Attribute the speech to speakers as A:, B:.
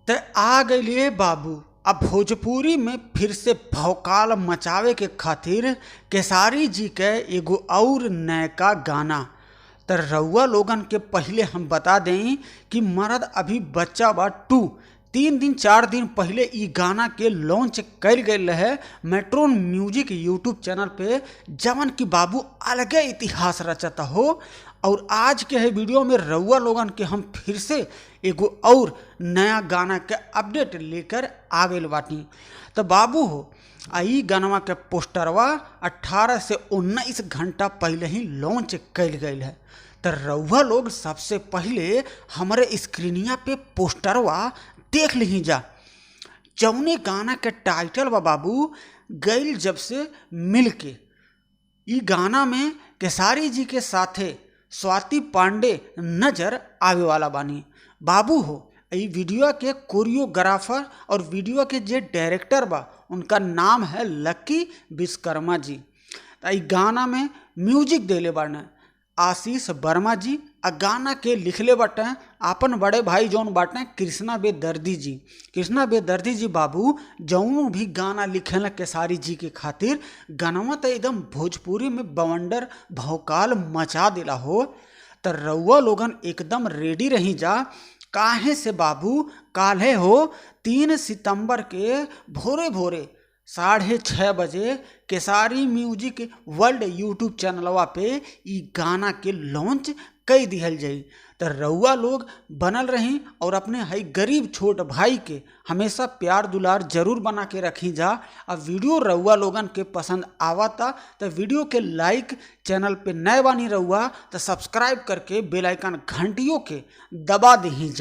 A: त आ गइले बाबू। अब भोजपुरी में फिर से भौकाल मचावे के खातिर केसारी जी के एगो अउर नयका गाना। त रउआ लोगन के पहिले हम बता देई कि मरद अभी बच्चा बा 2 3 दिन 4 दिन पहिले इ गाना के लॉन्च कईल गईल रहे मेट्रोन म्यूजिक यूट्यूब चैनल पे, जवन कि बाबू अलगे इतिहास रचता हो। और आज के है वीडियो में रउआ लोगन के हम फिर से एगो और नया गाना के अपडेट लेकर आ गइल बाटी। तो बाबू हो, आ इ गानवा के पोस्टरवा 18 से 19 घंटा पहले ही लॉन्च कईल गईल है। तो रउआ लोग सबसे पहले हमरे स्क्रीनिया पे पोस्टरवा देख लीही जा। जौने गाना के टाइटल बा बाबू, गईल जब से मिल के। इ गाना में केसारी जी के साथे स्वाति पांडे नजर आवे वाला बानी। बाबू हो, इ वीडियो के कोरियोग्राफर और वीडियो के जे डायरेक्टर बा, उनका नाम है लक्की विश्वकर्मा जी। त इ गाना में म्यूजिक देले बाड़े आशीष वर्मा जी आ गाना के लिखले बाटे आपन बड़े भाई जौन बाटे कृष्णा बेदर्दी जी। कृष्णा बेदर्दी जी बाबू जौन भी गाना लिखेला केसारी जी के खातिर, गानवा त एकदम भोजपुरी में बवंडर भौकाल मचा देला हो। त रउआ लोगन एकदम रेडी रही जा, काहे से बाबू काल्हे हो 3 सितंबर के भोरे भोरे 6:30 बजे केसारी म्यूजिक वर्ल्ड यूट्यूब चैनलवा पे इ गाना के लॉन्च कई दिहल जाई। त रउआ लोग बनल रही और अपने हई गरीब छोट भाई के हमेशा प्यार दुलार जरूर बना के रखी जा। आ वीडियो रउआ लोगन के पसंद आवता त वीडियो के लाइक, चैनल पे नए बानी रउआ त सब्सक्राइब करके बेल आइकन घंटियों के दबा दीही जा।